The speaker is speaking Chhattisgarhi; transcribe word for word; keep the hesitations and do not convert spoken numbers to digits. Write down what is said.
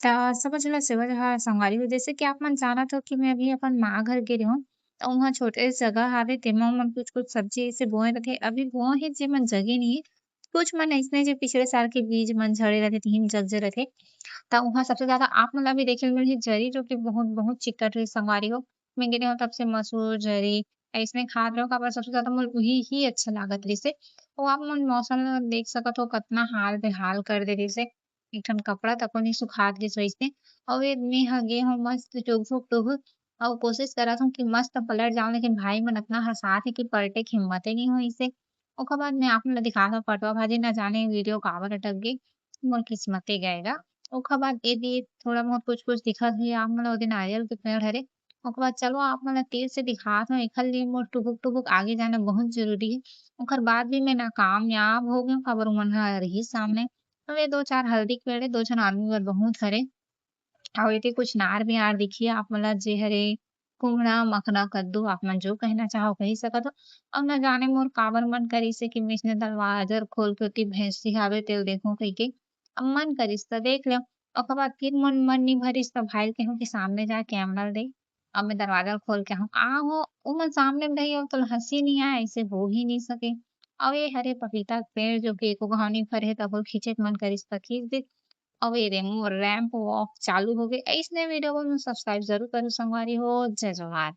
त समझ लो सेवा जोहार संगवारी हो, जैसे कि आप मन जानत हो कि मैं अभी अपन माँ घर गे रेहेंव, त उहाँ छोटे से जगह हावे, तेमा मन कुछ-कुछ सब्जी ऐसे बोए रथे। अभी बोए हे, जेमन जगे नहीं हे, कुछ मन अइसने जे पिछले साल के बीज मन झड़े रथे, तिहिन जग जे रथे। त उहाँ सबसे ज्यादा आप मन ला भी देखे ल मिलही जरी, जो कि बहुत, बहुत चिक्कट रहिस संगवारी हो। मैं गे रेहेंव तब से मसूर, जरी अइसने खात रेहेंव, काबर सबसे ज्यादा मोला उही ही अच्छा लागत रहिस हे। अउ आप मन मौसम ल देख सकत हो, कतना हाल बेहाल कर दे रहिस हे। एक ठन कपड़ा तको नइ सुखात रिहिस वइसने। अउ ए मेंह गे हंव मस्त टुभुक टुभुक, अउ कोशिश करत हंव कि मस्त पलट जांव, लेकिन भाई मन अतना हंसात हे कि पलटे के हिम्मते नइ होइस हे। ओकर बाद मैं आप मन ल दिखात हंव पटवा भाजी, न जाने वीडियो काबर अटक गे, मोर किस्मते गए गा। ओकर बाद ए दे थोड़ा बहुत कुछ कुछ दिखत हे आप मन ल, ओ दे नारियल के पेड़ हरे। ओकर बाद चलो आप मन ल तीर से दिखात हंव, एखर लिए मोर टुभुक टुभुक आगे जाना बहुत जरूरी हे। ओकर बाद भी मैं नाकामयाब हो गेंव, काबर ओमन ह रिहिस सामने। अउ ए दो चार हल्दी के पेड़ हे, दो झन आदमी बर बहुत हरे। अउ एती कुछ नार बियार दिखही आप मन ला, जे हरे कुम्हड़ा, मखना, कद्दू, आप मन जो कहना चाहो, कहि सकत हो। अउ न जाने मोर काबर मन करिस हे कि मैं इसने दरवाजा ल खोल के ओती भैंसी हावे, तेल देखहूं कहिके। अब मन करिस त देख लेंव। ओकर बाद फिर मोर मन नइ भरिस, त भाई ल कहेंव कि सामने जा कैमरा ल दे। अब मैं दरवाजा ल खोल के आहूं, का हो, ओमन सामने म रही, अब तोला हंसी नइ आय, अइसे हो ही नइ सके। अउ ए हरे पपीता के पेड़, जो कि एको घांव नइ फरे हे, तभो खींचे के मन करिस, त खींच दे। अउ ए दे मोर रैंप वॉक चालू हो गे। अइसने वीडियो बर मोर सब्सक्राइब जरूर करहू संगवारी हो। जय जोहार।